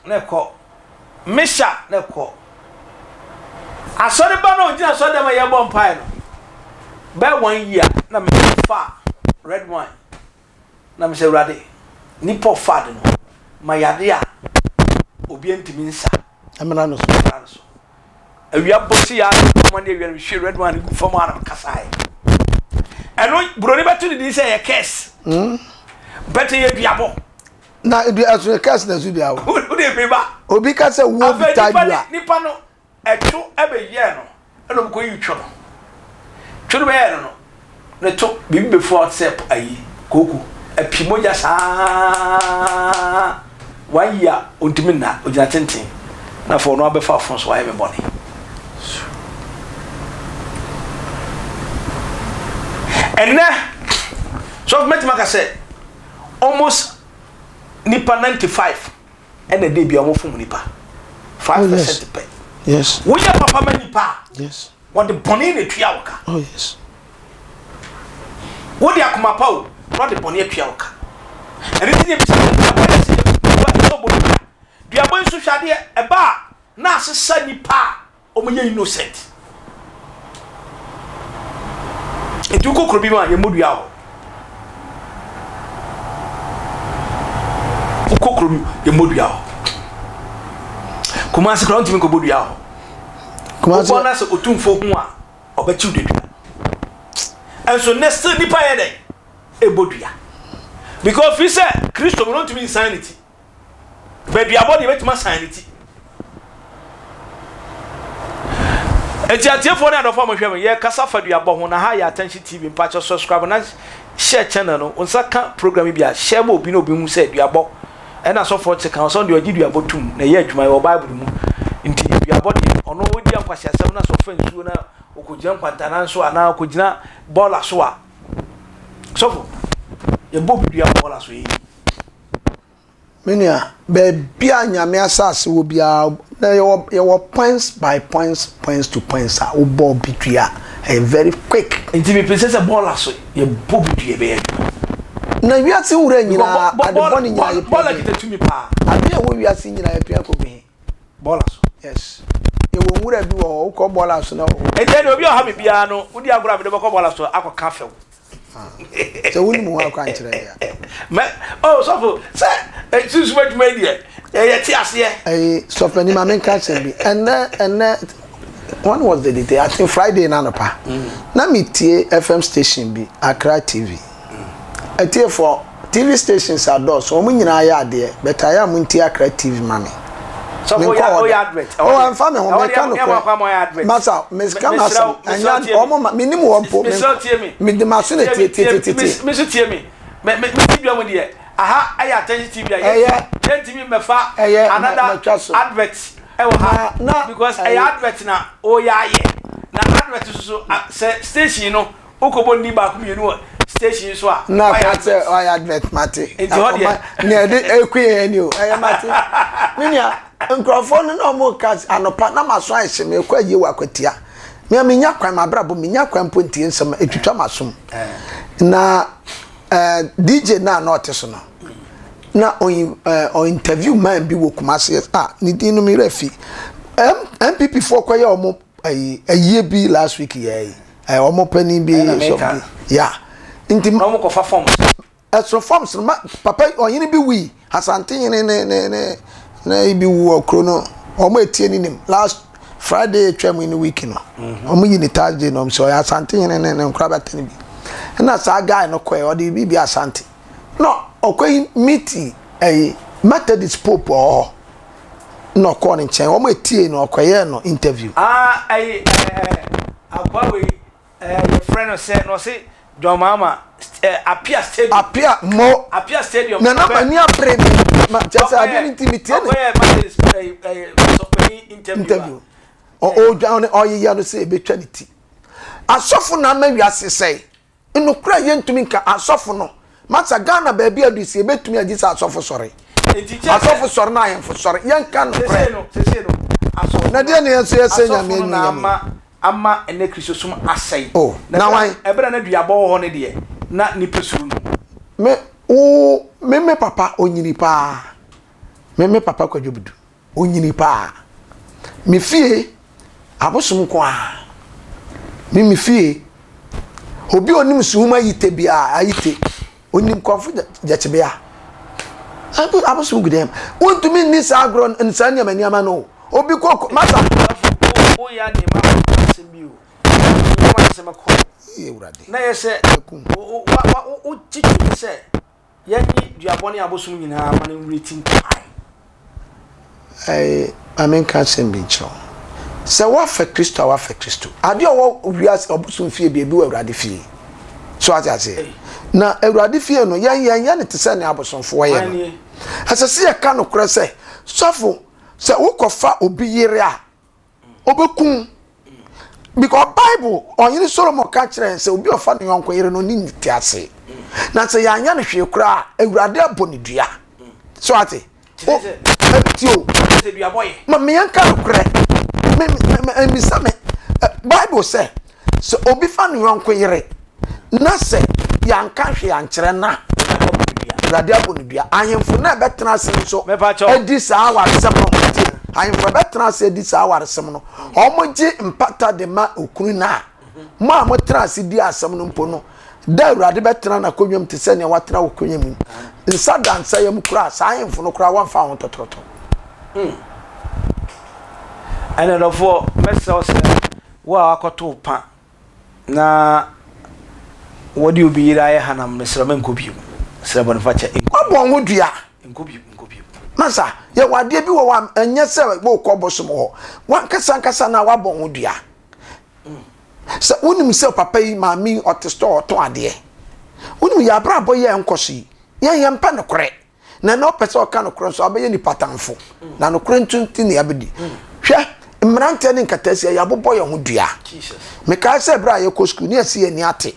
na ɛkɔ. Mesha na ɛkɔ. Asɔreba no a ɔgyina asɔrdan mu a yɛrebɔ mpae no, bɛyɛ one year na mefa red wine. Na mesɛ, Awurade, nnipa ɔfa ade no, ma yare a obiara ntumi nsa. Mmra no so. Mmra no so. Awia bɔ si ya na ɔma ne awia no mehwie red wine gu fam a na mekasaeɛ. Ɛno buroni bɛto ne din sɛ ɛyɛ curse. Mm. But ɛyɛ duabɔ. Na dua ɛso yɛ curse na ɛso duabɔ. Wode me ba. Obi ka sɛ wuo bi taa dua. Nipa no Ɛtwo bɛyɛɛ no ɛna ɔmo kɔyii two no. Two no bɛyɛɛ no no, ne to biribi bɛfu out sɛ ayi, kooko. Api mogya saa one year ɔntumi nna, ɔgyina tenten. Na afei ɔno abɛfa afon so wayɛ me bɔne. Ɛnnɛ, sɔfo mɛtumi aka sɛ almost nipa 95 ɛna ɛde bia wɔn fom nipa 5 oh, percent pɛ. Yes. Woyɛ papa ma nipa a. Yes. Wɔde bɔne na etua wo ka. Oh yes. Wode akoma pa o, na wɔde bɔne atua wo ka. Ɛno nti na ebisa sɛ duabɔ yɛ sɛ yɛ sɛ ɔbɔ dua. Duabɔ yi nso hwɛ adeɛ ɛba a na asesa nipa a Wɔn yɛ innocent. Nti wokɔ kuro bi mu a yɛmmɔ dua hɔ. Wokɔ kuro bi yɛmmɔ dua hɔ. Kumasi koraa wontumi nkɔbɔ dua hɔ. Kumasi wobɔ na sɛ otumfoɔ hu a ɔbɛkyew dadua. Ɛnso nnɛ still nipa yɛ dɛn? Ɛbɔ dua. Because fi sɛ Kristo mu no ntumi nsan ne ti. Baabi abɔ deɛ bɛtumi asan ne ti. Eti atiefoɔ ne adɔfoɔ a mohwɛ me, yɛkasa fa duabɔ ho na ha yɛ Attention TV. Mpakyɛ subscribe na share channel no. Wo nsa ka program yi bi a, share ma obi na obi hu sɛ duabɔ ɛna asɔfoɔ te ka ɔsɛ deɛ ɔgye duabɔ tum na ɛyɛ adwuma ɛwɔ Bible mu. Nti duabɔ deɛ ɔno ɔdi ankwasiasɛm na sɛ ɔfa nsuo na ɔkɔgyina nkwantanan so anaa ɔkɔgyina bɔɔla so a, sɔfo yɛbɔ obi dua wɔ bɔɔla so yɛyi. Me nua, baabi a Nyame asase wɔ biara, na yɛwɔ yɛwɔ points by points, points to points a wobɔ obi dua a, ɛyɛ very quick. Nti mepɛ sɛ sɛ bɔɔla so yɛbɔ bi dua ɛbɛyɛ adwuma. Na wiase nwura nyinaa, ade bɔne nyinaa yɛpia Bɔɔla kita tumi paa. Ade a ɛwɔ wiase nyinaa yɛpia kɔ gu he? Bɔɔla so. Yes. Yɛwɔ nwura bi wɔ hɔ, wokɔ bɔɔla so na wɔ hɔ. Nti ɛdeɛ obi a ɔha me biara no, wodi agorɔ a mede bɛkɔ bɔɔla so akɔka fɛw. Sɛ wonim ho akwankyerɛ deɛ. Mɛ oh sɔfo sɛ eh, sunsum adwuma yi deɛ eh, yɛte aseɛ. Ɛyi sɔfo anim ame nka asɛm bi ɛnɛ ɛnɛ when was the date I think Friday na anɔpa mm. na me tie FM station bi Accra TV mm. atiefoɔ TV stations adɔɔso wɔn nyinaa yɛ adeɛ but ayɛ a mo ntie Accra TV ma me. Sɔfo ya oyɛ advert. Oh, ɛnfa mi ho meka no korɛ. Masa meka ma asɛm ɛnya ɔmo ma mi nim wɔn po. Mesrɛ tie mi. Mi di ma so na tie tie tie tie. Mi so tie mi. Me me me ti dwa mu deɛ. Aha ɛyɛ attention TV a. Ɛyɛ. Yɛntumi mmɛfa. Ɛyɛ another advert ɛwɔ ha. Because ɛyɛ advert na ɔyɛ ayɛ. Na advert soso sɛ station no. Wokɔbɔ nni baako mmienu wɔ station so a. Na aka sɛ ɔyɛ advert mate. Nti hɔ deɛ. Nea ɛde eku yɛn ani o ɛyɛ mate. Me nua nkurɔfoɔ no na wɔn ka anɔpa na maso ayɛ hye mekɔ ayie wɔ akwatia. Me a menya kwan m'abrabɔ menya kwan mpo ntie nsɛm etwitwa m'asom. Na ɛɛ eh, DJ na na ɔte so no na ɔyi ɛɛ ɔ interview man bi wɔ Kumasi a ne din no mi werɛ fi. NPP foɔ kɔyɛ wɔn ayi ayie bi last week yɛ yi. Ɛɛ wɔn panin bi sɔfo bi ya nti. Na wɔn kɔfa forms. Ɛso forms no ma papa ɔhene bi wui Asante hene ne ne ne ne bi wu wɔ kuro no wɔn etie ne nim last Friday etwa mu ne week no mhm. wɔn yi ne Thursday na wɔn sɛ ɔyɛ Asante hene ne ne nkora bɛtɛ ne bi ɛna saa guy no kɔɛ ɔde bi bi Asante na ɔkɔ yi meet ɛyi Methodist Pope wɔ hɔ. na ɔkɔɔ ne nkyɛn wɔn etie no ɔkɔyɛɛ no interview. Ah ɛyi ɛɛ akoa wei ɛɛ yɛfrɛ no sɛ na ɔse John Mahama ɛɛ Apia Stadium. Apia mo. Apia Stadium. Na na m'ani abere mi ma kyerɛ sɛ adeɛ no nti mi tie ne. Ɔkɔyɛ Methodist ɛɛ ɛɛ sɔfopɛni interview. Interview ɔɔdwa ɔyeyɛ no sɛ ebetwa ne ti asɔfo na ama wiase sɛe. Nokorɛ a yɛntumi nka, asɔfo no. Masa, Ghana baabi adu sɛ yɛbɛtumi agye sɛ asɔfo sɔre. Asɔfo sɔre na ahemfo sɔre. Yɛnka nokorɛ. Na deɛ ne yɛn nso yɛsɛ Nyame Asɔfo no na anuonyam yi. ama ama ɛnɛ Kristosom asɛe. Oh, Na na ɛberɛ wan? ɛberɛ a na duabɔ wɔ hɔ no deɛ, na nnipa suro no. Me, wo, me, me papa, ɔnyini paa. Me me papa Kwadwo Budu, onyini paa. Me fie, abosom nko ara. Me me fie, obi a onim suhum ayite biara, ayite, onim kɔmfo gyakyebea. Abosom gu dɛm. Wontumi nni saa agorɔ, saa nneɛma nneɛma no. Obi kɔ, masa. Woyɛ nneɛma asɛm bi o. Nneɛma asɛm kɔ. Na yɛ sɛ, wo titiri sɛ. Yɛnye duabɔ ne abosom nyinaa ma no nwere ti nkae. Ɛɛ, ma menka asɛm bi nkyerɛ wo. Sɛ woafa Kristo a, woafa Kristo. Adeɛ a ɔwɔ wiase, ɔbosom fie bi, ebi wɔ Awurade fie. So ate aseɛ? Na Awurade fie no, yɛn yɛnyɛ no te sɛ nea abosomfoɔ yɛ no. Ɛsɛ sɛ yɛka nokorɛ sɛ, sɔfo, sɛ wokɔfa obi yere a, ɔbɛku because bible ɔhene solomon ka kyerɛ yɛn sɛ obi ɔfa ne yɔnko yere no ne ne ti ase na sɛ yɛanyɛ no hwee koraa awurade abɔ ne dua so ate ti o ma meɛnka nokorɛ mmisa me bible sɛ Sɛ obi fa ne yɔnko yere na sɛ yɛanka hwee ankyerɛ no a, Awurade abɔ no dua. Ahemfo no a ɛbɛtena ase nso adi saa awaresɛm no. Ahemfo ɛbɛtena ase adi saa awaresɛm no. Wɔgye mpata de ma okunu no a, mo a motena ase di asɛm no mpo no, da Awurade bɛtena n'akonnwa mu te sɛ nea watena wɔ akonnwa mu. Nsa da nsa yam koraa, saa ahemfo no koraa wɔmfa ho tɔtorɔtɔ. Ɛnna dɔfoɔ, mɛsrɛ wo sɛ Wo a woakɔto wo pa na wɔde obi yere ayɛ hanam, mesrɛ wo menkɔ bio. Srɛ bɔnefakyɛ, nkɔ bio. Woabɔ wo ho dua. Nkɔ bio, nkɔ bio. Masa, yɛwɔ adeɛ bi wɔ hɔ a ɛnyɛ sɛ worekɔ bosom hɔ. W'ankasa ankasa na woabɔ wo ho dua. Sɛ wonim sɛ papa yi, maame yi, ɔte store ɔtɔn adeɛ. Wonim yɛn abrabɔ yi a ɛnkɔ so yi, yɛn yɛmpɛ nokorɛ. Na na ɔpɛ sɛ ɔka nokorɛ nso abɛyɛ nipa tamfo. Na nokorɛ nso nti na yɛabɛdi. Hwɛ, mmeranteɛ ne nkataasia, yɛabobɔ yɛn ho dua. Mekae sɛ berɛ a yɛkɔ sukuu, ne yɛse yɛn ani ate.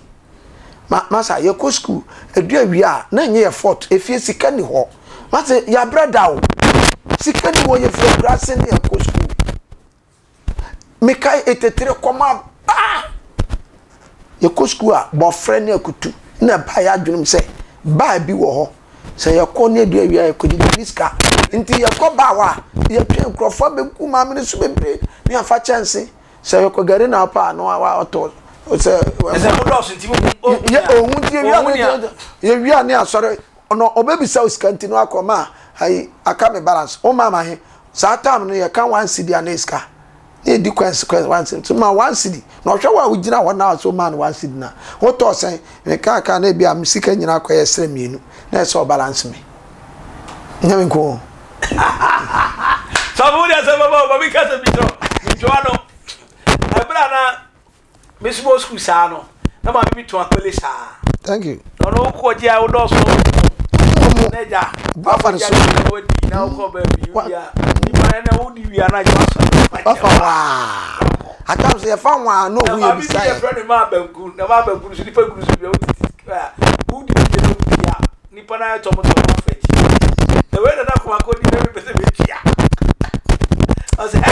Ma, masa, yɛkɔ sukuu, ɛdu awia a, na ɛnyɛ yɛ fault. Efie sika nni hɔ. Masa, yɛabrɛ da o. Sika nni hɔ, yɛfiri akuraase ne yɛkɔ sukuu. Mekae etetire kɔm aba. Yɛkɔ sukuu a, bɔfrɛ ne akutu na ɛbaa yɛn adwenem sɛ baa bi wɔ hɔ. Sɛ yɛkɔ ne adu awia a, yɛkɔdidi ne sika. Nti yɛkɔ baa hɔ a, yɛtwe nkurɔfoɔ abɛgu maame no so bebree ne yɛafa kyɛnse. Sɛ yɛkɔ gari na wopɛ a, na watɔ. Sɛ Ɛsɛ wodɔɔso nti wohu. Yɛ ohu nti yɛwia ne yɛwia ne asɔre. Ɔno ɔbɛbisa wo sika nti na wakɔ ma ayi aka me balance. Wo maa ma he? Saa time no yɛka one cedi a na yɛ sika. Na yɛdi coins coins one cedi. Nti ma one cedi. Na ɔhwɛ wo a wogyina hɔ na sɛ womaa no one cedi na wotɔɔ sɛn? Mekaa kaa na ebi a me sika nyinaa kɔyɛ srɛ mmienu. Na ɛsɛ ɔbalance me. Nyɛ me nko o. Sɔfo wo deɛ sɛ bɛba o ma mi kasa bi kyerɛ mentwa no. Ɛberɛ a na Me nso mewɔ sukuu saa no, na maame bi tɔn akpele saa. Thank you. Na ɔno wokɔ gye a wodɔɔso na agya. Wafa no so. Na wadi na wokɔ baabi wia. Nipa na wodi wia na agya wasɔ. Wafa waa. Atam sɛ yɛfa waa na ohu yɛ bisa yɛ. Maame bi yɛfrɛ no maa banku na maa banku no so nipa gu no so bia wodi wodi wia na wodi a. Nipa no ayɛ tɔmɔtɔmɔ afa akyi. Na wei nana koma kɔ di na mi pɛ sɛ metua. Ɔsɛ ɛ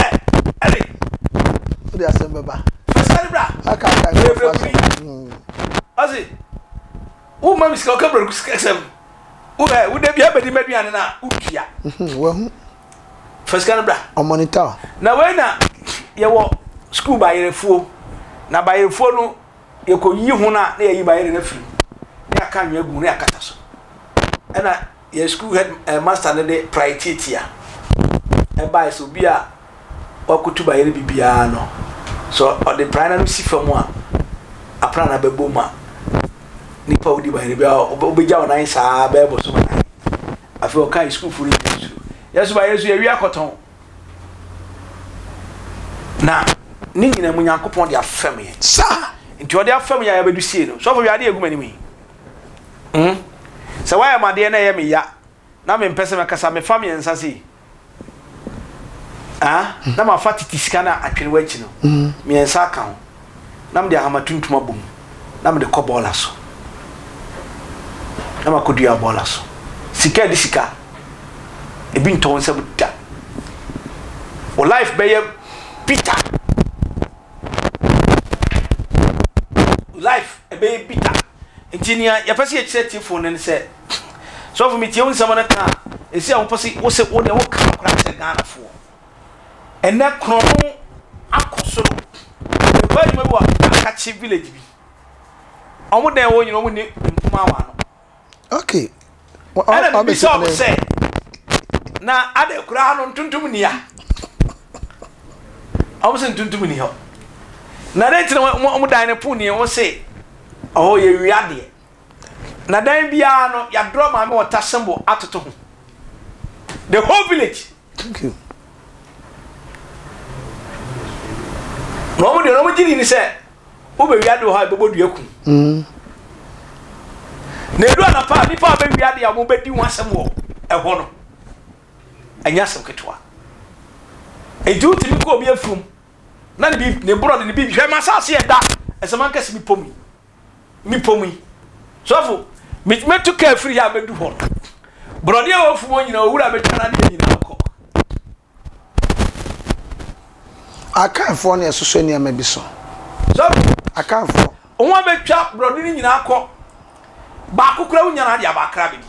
ɛde. Wode asɛm bɛba. Fɛsɛ ne bra. Aka aka nkurɔfoɔ asɛm. Ɔse wo ma mi sika ɔka brɛ sika sɛm. Wo ɛ wo da bi abɛdi m'aduane na wotua. Wahu. Fa sika no bra. Ɔmɔnita o. Na wei na yɛwɔ sukuu bayerɛfuo. Na bayerɛfuo no Yɛkɔyiyi ho no a, na yɛayi bayerɛ no afiri mu, na yɛaka anwea agu mu, na yɛakata so. Ɛna yɛn sukuu head eh, master no de praeɛ tiatia ɛbaeɛ sɛ obi a wakɔtu bayerɛ bi biara no, sɛ ɔde praeɛ no ano si fam a, aprannaa bɛbɔ mu a, nipa a wodi bayerɛ biara wobɛgya wo nan saa bɛyɛ bɔsoma nan. Afei ɔkae sukuufoɔ no nyinaa suro. Yɛn nso bayerɛ so yɛwi akɔtɔn. Na ne nyinaa mu Nyankopɔn de afɛm yɛn. Saa! Nti ɔde afɛm yɛn a yɛabɛdu sie no. Sɔfo hwɛ adeɛ a ɛgu m'anim yi. Hmm? Sɛ woayɛ m'adeɛ na ɛyɛ me ya na mempɛ sɛ mɛkasa, mefa mmiɛnsa sei. Ah, na mafa tete sika no a atwene w'akyi no, mmiɛnsa aka ho. Na mede ahama tuntum abɔ mu na mede kɔ bɔɔla so. Na makɔdua bɔɔla so. Sika di sika. Ebi ntɔ wo nsam da. Wo life bɛyɛ bitter. Wo life ɛbɛyɛ bitter. Nti nea yɛpɛ sɛ yɛkyerɛ tiefo no ne sɛ, sɔfo metie wo nsɛm no ka a, Esi a wopɛ sɛ wo sɛ wo deɛ woka nokorɛ akyerɛ Ghanafoɔ. Ɛnɛ korɔno akɔ soro. Mekɔ adwuma bi wɔ Akakye village bi. Wɔn dan wɔ nyina wɔn ni mpoma wɔ ano. Okay. Ɛna mebisa wɔn sɛ na adɛ koraa no ntontom ni a? Wɔn sɛ ntontom ni hɔ. Na dɛ nti na wɔn dan no pon ni wɔn se ɔhɔ yɛ wia deɛ. Na dan biara no yɛadrɔ maame wɔta symbol atoto ho. The whole village. Thank you. Na wɔn deɛ wɔn gye di ni sɛ wobɛwia ade wɔ hɔ a ɛbɛbɔ dua kum. Mm. Na edu anapa a nipa a bɛwia ade a wɔbɛdi ho asɛm wɔ ɛhɔ no ɛnyɛ asɛm ketewa. Enti wotumi kɔ obi afuom na ne bi ne borɔde ne bi hwɛ ma asase ɛda ɛsɛm ankɛse bi pom yi. Mepɔ mu yi. Sɔfo, mɛtu kaa firi ha bɛdu hɔ no. Borɔdeɛ a wɔfu hɔ nyinaa, owura bɛtwa n'adeɛ nyinaa kɔ. Akanfoɔ na ɛsosɔ nneɛma bi so. Sɔfo, Akanfoɔ. Wɔn a bɛtwa borɔde no nyinaa kɔ. Baako koraa wonya n'adeɛ aba akra bɛdi.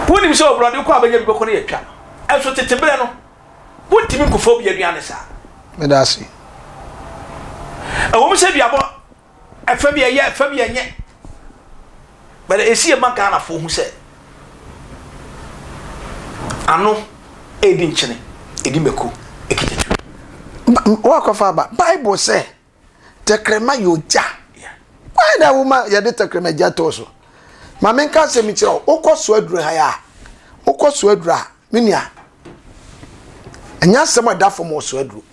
Wonim sɛ ɔborɔde kɔ a bɛnya bi bɛkɔ no yɛtwa. Ɛnso tete berɛ no, Wontumi nkɔfa obi aduane saa. Meda ase. Ɛwɔ mu sɛ duabɔ ɛfa bi ɛyɛ ɛfa bi ɛnyɛ. But ɛsi ɛma Ghanafoɔ hu sɛ ano ɛredi nkyene, ɛdi mako, ɛkita tuo. Wakɔfa aba. Bible sɛ tɛkrɛma yɛ ogya. Why na woma yɛde tɛkrɛma gya too so? Ma menka asɛm kyerɛ wo. Wokɔ so aduru ha yi a, wokɔ so aduru a, me nua, ɛnyɛ asɛm a ɛda fam wɔ so aduru.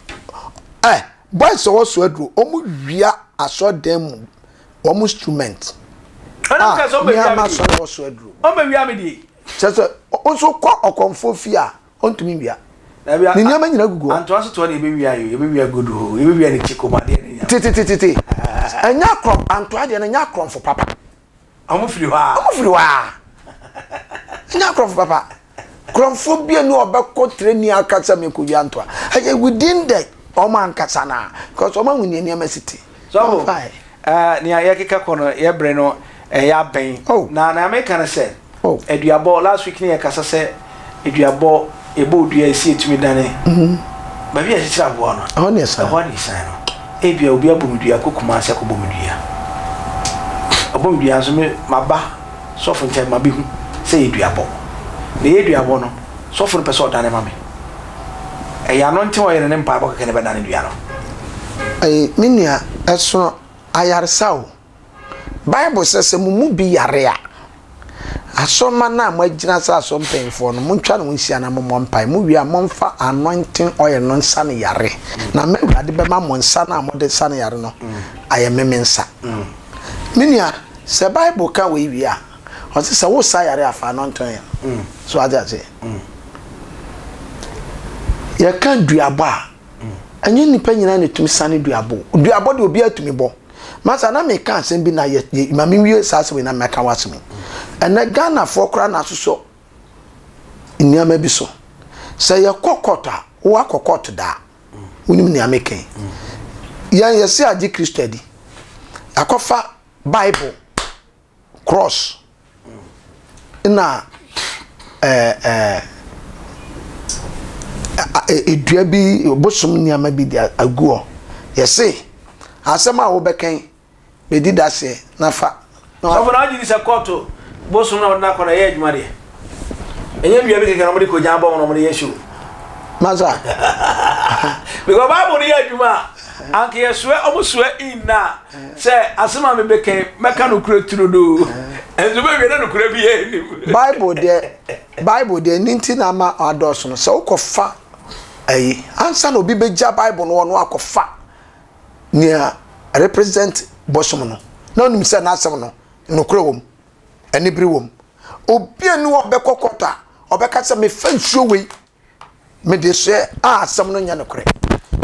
Ɛ boys a wɔ so aduru, wɔn wia asɔrdan mu wɔn instrument. A nneɛma asɔre wɔ so aduru. Wɔn bɛ wia mi die. Kyerɛ sɛ, nso kɔ ɔkɔmfoɔ fie a, ɔntumi nwia. Ne nneɛma nyina gugu hɔ. Antoa so toa na yɛbɛwia yo, yɛbɛwia godu hɔ, yɛbɛwia ne kyiko ma adeɛ ne nyama. Tetetete, ɛnyɛ akorɔm, antoa deɛ no ɛnyɛ akorɔmfo papa. Ɔmo firi hɔ a. Ɔmo firi hɔ a. Ɛnyɛ akorɔmfo papa. Korɔmfoɔ bi ani ɔbɛkɔ training aka sɛ mekɔwia antoa. Ɛyɛ within the ɔmo ankasa na, because ɔmo ahu nea nneɛma si te. Sɔfo, ɛɛ nea yɛkeka kɔ no yɛbrɛ no ɛyɛ abɛn. Oh. Na nea meka no sɛ. Oh. Aduabɔ, last week ne yɛkasa sɛ aduabɔ, yɛbɔ odua esi etumi dane. Mm-hmm. Baabi a yɛkyekyere aboa no. Ɛhɔ ne ɛsan. Ɛhɔ ne ɛsan no. Ebia obi abɔ me dua kɔ Kumasi akɔbɔ me dua. Ɔbɔ me dua nso me maba sɔfo nkyɛn ma behu sɛ yɛ duabɔ. Na ɛyɛ duabɔ no, sɔfo no pɛ sɛ ɔdane ma me. Ɛyɛ ano nti ɔyɛ no ne mpaebɔ kɛkɛ na ɛbɛdane dua no. Ɛyi, me nua, ɛsono ayaresa o. Bible sɛ, sɛ mo mu bi yare a, asɔremma no a moagyina sɛ asɔre mpanyimfoɔ no, montwa ne ho nhyia na mommɔ mpae. Mowie a, momfa anointing oil no nsa no yare, na m'Awurade bɛma mo nsa no a mode sa no yare no ayɛ meme nsa. Me nua, sɛ Bible ka wei wie a, ɔse sɛ wosa yare a, fa anointing oil. So wate aseɛ? Yɛka duabɔ a, ɛnyɛ nnipa nyinaa na ɛtumi sane duabɔ. Duabɔ deɛ obiara tumi bɔ. Masa na meka asɛm bi na yɛ yɛ ma menwie saa asɛm yi na mɛka w'asɛm yi. Ɛnɛ Ghanafoɔ koraa na asosɔ nneɛma bi so. Sɛ yɛkɔ court a, woakɔ court daa. Wonim nea meka yi. Yɛn yɛse agye Kristo adi. Yɛakɔfa Bible, cross na ɛɛ ɛɛ dua bi bosom nneɛma bi de agu hɔ. Yɛse asɛm a wobɛka yi bɛdi daseɛ na fa. Sɔfo na wogye di sɛ kɔɔto bosom na wɔde no akɔ no ɛyɛ adwuma deɛ? Ɛnyɛ nnua bi kɛkɛ na wɔde kɔgyan bɔ ho na wɔde yɛ show. Masa. Because Bible no yɛ adwuma a, anka yɛsoɛ ɔmo soɛ in na sɛ asɛm a mebɛka yi mɛka nokorɛ turodoo. Ɛnso bɛwie na nokorɛ bi yɛ anim. Bible deɛ Bible deɛ ne nti na ama adɔɔso no sɛ wokɔfa ayi ansa na obi bɛgya Bible no ɔno akɔfa nea represent bosom no na onim sɛ n'asɛm no nokorɛ wɔ mu anibere wɔ mu obi ani hɔ ɔbɛkɔ kɔtɔ a ɔbɛka sɛ mefa nsuo wei mede soɛ a asɛm no nyɛ nokorɛ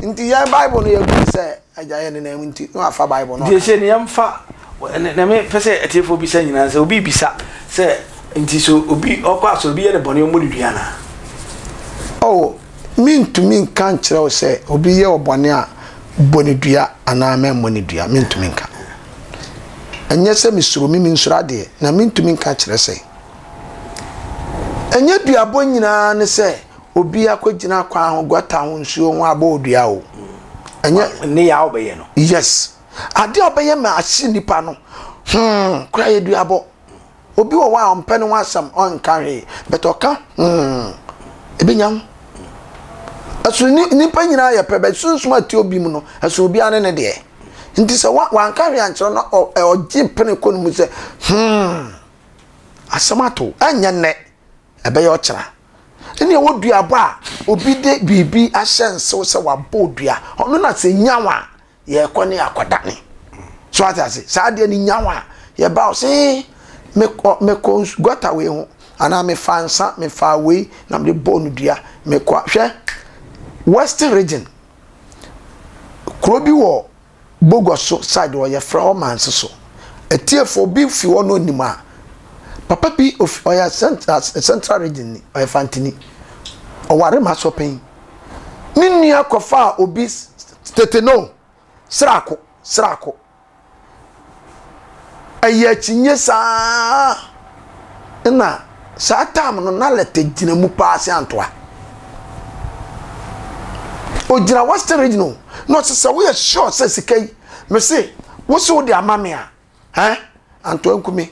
nti yɛn bible no yɛgu sɛ agya yɛ nenam nti na wafa bible no nti ɛsɛ ne yɛmfa na mepɛ sɛ atiefoɔ bisa nyinaa sɛ obi bisa sɛ nti so obi ɔkɔ asɔre obi yɛ ne bɔne ɔmmɔ ne dua anaa? Oh, mentumi nka nkyerɛ wo sɛ obi yɛ wo bɔne a bɔ ne dua anaa mɛmmɔ ne dua mentumi nka. Ɛnyɛ sɛ mesuro, me mensuro adeɛ, na mentumi nka kyerɛ sɛ. Ɛnyɛ duabɔ nyinaa ne sɛ obi akɔgyina kwan ho, gɔta ho, nsuo ho abɔ odua o. Ɛnyɛ. Ne yɛ a wobɛyɛ no. Yes. Adeɛ a wobɛyɛ ma ahye nipa no, hmm, koraa yɛ duabɔ. Obi wɔ hɔ a ɔmpɛ ne ho asɛm, ɔnka hwee, but ɔka hmm, ebenya ho. Ɛso nipa nyinaa yɛ pɛ, but sunsum a ɛte obi mu no, ɛso obiara ne ne deɛ. Nti sɛ wanka hwee ankyerɛ no, ɔgye pene kɔ ne mu sɛ hmm, asɛm ato, ɛnyɛ nnɛ, ɛbɛyɛ ɔkyena. Ɛne ɛwɔ duabɔ a obi de biribi ahyɛ nsew sɛ wabɔ dua, ɔno na sɛ nyaw a, yɛkɔ ne akɔdane so ate ase saa adeɛ no nya hɔ a yɛba wo se mekɔ mekɔ gɔta wei ho anaa mefa nsa mefa wei na mede bɔɔ no dua mekɔ hwɛ western region kuro bi wɔ bogɔ so side wɔ yɛfrɛ hɔ manse so atiefoɔ bi fi hɔ no onim a papa bi ɔyɛ central central region ni ɔyɛ fantini ɔware ma so pɛn ne nua kɔfaa obi tete no srako srako ɛyɛ akyinnye saa na saa tam no na lɛtɛ gyina mu paa sɛ antoa ogyina western region o na ɔsɛ sɛ woyɛ sure sɛ sika yi mese wo se wode ama me a Hɛn, Antoa Nkume,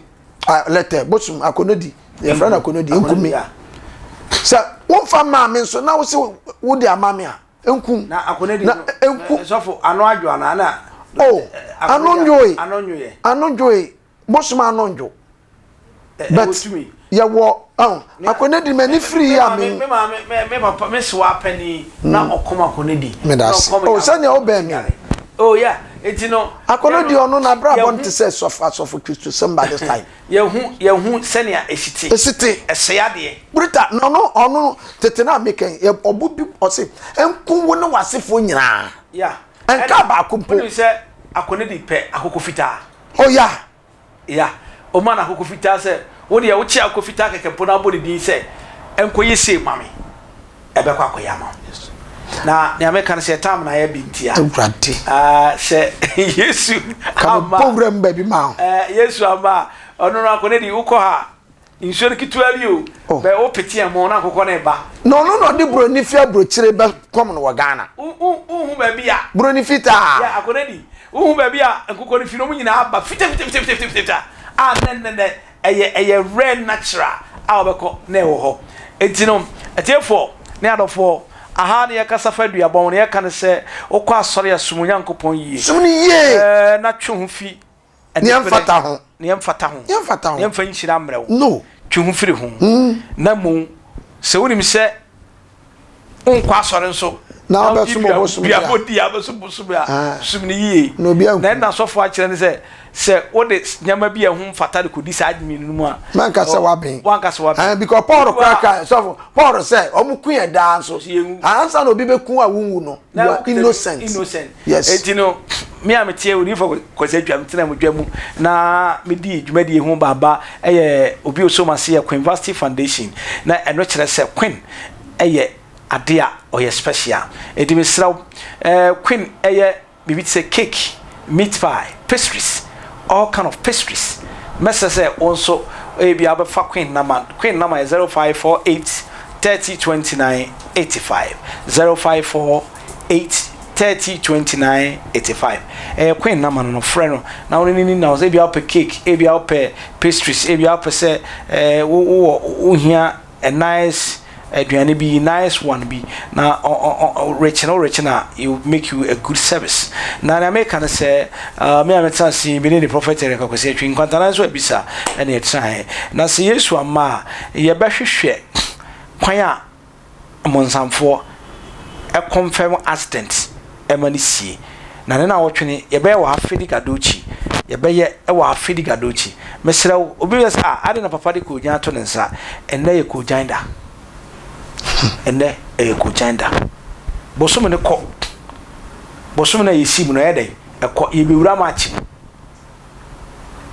ah, lɛtɛ, bosom, Akonodi, yɛfrɛ no Akonodi, Nkume. Sɛ womfa maa me nso na wose wode ama me a, nkum. Na Akonodi no, nku. Sɔfo, ano adwo anaa na? Oh, ano ndwoe. Ano ndwoeɛ. Ano ndwoe, bosom ano ndwo. But yɛwɔ ɔn akɔnɛdi m'ani firi yi a me. Me maame me me papa me sewa panyin na ɔkɔm akɔnɛdi. Me da ase o sɛnea ɔbɛn mi. Oh yeah eti no. Akɔnɛdi ɔno n'abrabɔ no te sɛ sɔfo asɔfo Kristo sɛm by this time. Yɛhu yɛhu sɛnea esi te. Esi te. Ɛsɛe adeɛ. Brita na ɔno ɔno tete na meka yi ɔbo bi ɔse nku wo ne w'asefoɔ nyinaa. Yeah. Nka baako mpo. Wonim sɛ akɔnɛdi pɛ akokɔ fitaa. Oh yeah. Ya, ɔma no akokɔ fitaa sɛ, Wo deɛ, wokye akokɔ fitaa kɛkɛ mpo na wobɔ ne din sɛ, Ɛnkɔyɛ sei ma me, ɛbɛkɔ akɔyɛ ama wo. Na nea meka no sɛ tam na ayɛ bi nti a. Awurade. Ah, sɛ Yesu ama. Ka mebɔ wura mu baabi ma wo. Eh, Yesu ama a, ɔno no akɔ ne di, wokɔ ha nsuo no ketewa bi o, oh. bɛ wo pete ɛmo na akokɔ no ba. Na ɔno na ɔde buroni fi aburokyire bɛ kɔm no wɔ Ghana. Wohu baabi a. Buroni fitaa. Ya akɔ ne di. Wohu baabi a nkokɔ no fi no, wɔn nyinaa aba fitafitafitafitafita a nɛ nɛ nɛ ɛyɛ ɛyɛ rare natural a wɔbɛkɔ na ɛwɔ hɔ. Enti no, atiefoɔ ne adɔfoɔ, aha na yɛkasa fa aduabɔ ho na yɛka no sɛ wokɔ asɔre a som Onyankopɔn yie. Som no yie. Ɛɛ na twe ho fi Nea ɛmfata ho. Nea ɛmfata ho. Nea ɛmfata ho. Nea ɛmfa nhyira mmerɛ wo. No. Twe ho firi ho. Na mmom sɛ wonim sɛ wonkɔ asɔre nso na wobɛsom ɔbosom bi a di a wobɛsom bosom a som no yie. Na obi anku. Na ɛna asɔfo akyerɛ ne sɛ sɛ wode nneɛma bi a ɛho mfata de kɔdi saa mmienu no mu a. Manka sɛ waben. Wanka sɛ waben. Because Paul koraa ka sɔfo Paul sɛ wɔn ku yɛn daa nso. Ansa na obi bɛku a wonwu no you are innocent. Innocent. Yes. Enti no, me a meteɛ Odiyifo Kwasi Atwa, metena mo dwa mu na medi dwumadie ho baaba yɛ obi osom ase yɛ Queen Vasti Foundation. Na ɛno kyerɛ sɛ Queen yɛ ade a ɔyɛ special. Enti mesrɛ wo, eh, Queen yɛ biribi te sɛ cake, meat pie, pastries, all kind of pastries. Mɛsrɛ sɛ wo nso ebia wobɛfa Queen nama. Queen nama yɛ 0548 30 29 85. 054 8 30 29 85 ɛyɛ Queen nama no no frɛ no na wo ne no ni na ebia wopɛ cake ebia wopɛ pastries ebia wopɛ sɛ ɛɛ wo wowɔ wohia a nice aduane bi nice one bi na rekye no rekye na it will make you a good service na nea meka no sɛ uh, me a metena ase me ne the prophet Eric Akwasi Atwi nkwantanan nso abisa ɛne ɛtenaeɛ na sɛ Yesu amma a yɛbɛhwehwɛ kwan a Mmonsamfoɔ confirm accident ma no sie. Na ne naawɔtwe no yɛbɛyɛ wɔ ha Fedi Gadochi. Yɛbɛyɛ wɔ ha Fedi Gadochi. Mesrɛ wo, obi bɛyɛ sɛ ah adɛn na papa de koogyan ato ne nsa? Ɛnnɛ yɛ koogyan da. Ɛnnɛ ɛyɛ koogyan da. Bosome no kɔ. Bosome no a yɛsi mu no ɛyɛ dɛn? Ɛkɔ. Yɛbɛwura March mu.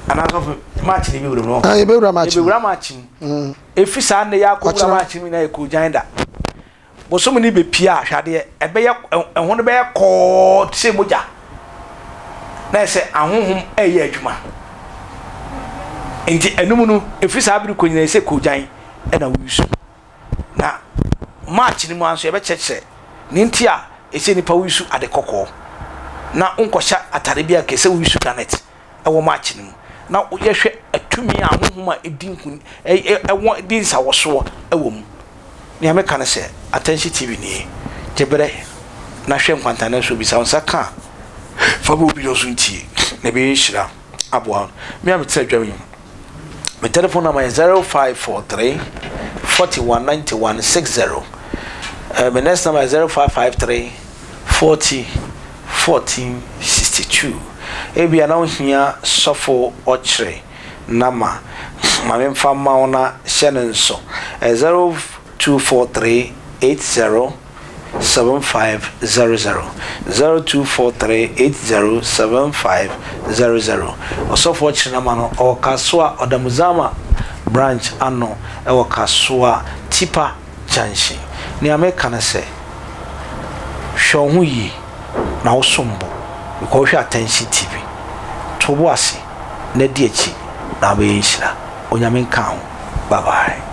Anaasɛ March na yɛbɛwura mu no? Ah, yɛbɛwura March mu. Yɛbɛwura March mu. Mm. Efi saa nnɛ yi ara kɔwura March no nyinaa yɛ koogyan da. Bosome no bepue a, hwɛ adeɛ, ɛbɛyɛ, ɛho no bɛyɛ kɔɔ te sɛ mogya. Na ɛsɛ ahonhom ɛreyɛ adwuma. Nti ɛno mu no, ɛfiri saa bere kɔ nyinaa ɛsɛ koogyan na woyi Na March no mu ara nso yɛbɛkyerɛkyerɛ nea nti a ɛsɛ nnipa woyi su ade kɔkɔɔ na wonkɔhyɛ atade bi a nka ɛsɛ woyi su garnet wɔ March no mu. Na yɛhwɛ atumi a honhom a ɛdi nkun ɛwɔ di nsawɔsoɔ wɔ mu. Nea meka ne sɛ, Attention TV nie, gye berɛ na hwɛ nkwantanan so, bisa wo nsa ka a, fa ma obi na ɔnso ntie, na ɛbɛyɛ nhyira aboa wo. Me a mete adwam yi, me telephone number yɛ 0543 41 91 60. Uh, my next number is 0553 40 14 62. Ebia na wohia sɔfo ɔkyerɛ nama ma memfa mma wo na hyɛ no nso. 0243 80 7500 0243 80 7500 Ɔsɔfo ɔkyerɛ nama no ɔwɔ Kasoa Ɔdamuzama branch ano ɛwɔ Kasoa Tipa Junction. Nea meka ne sɛ hwɛ wo ho yie na wo som bo because wohwɛ Attention TV. To wo bo ase na di akyi na wobɛyɛ nhyira. Onyame nka ho. Bye bye.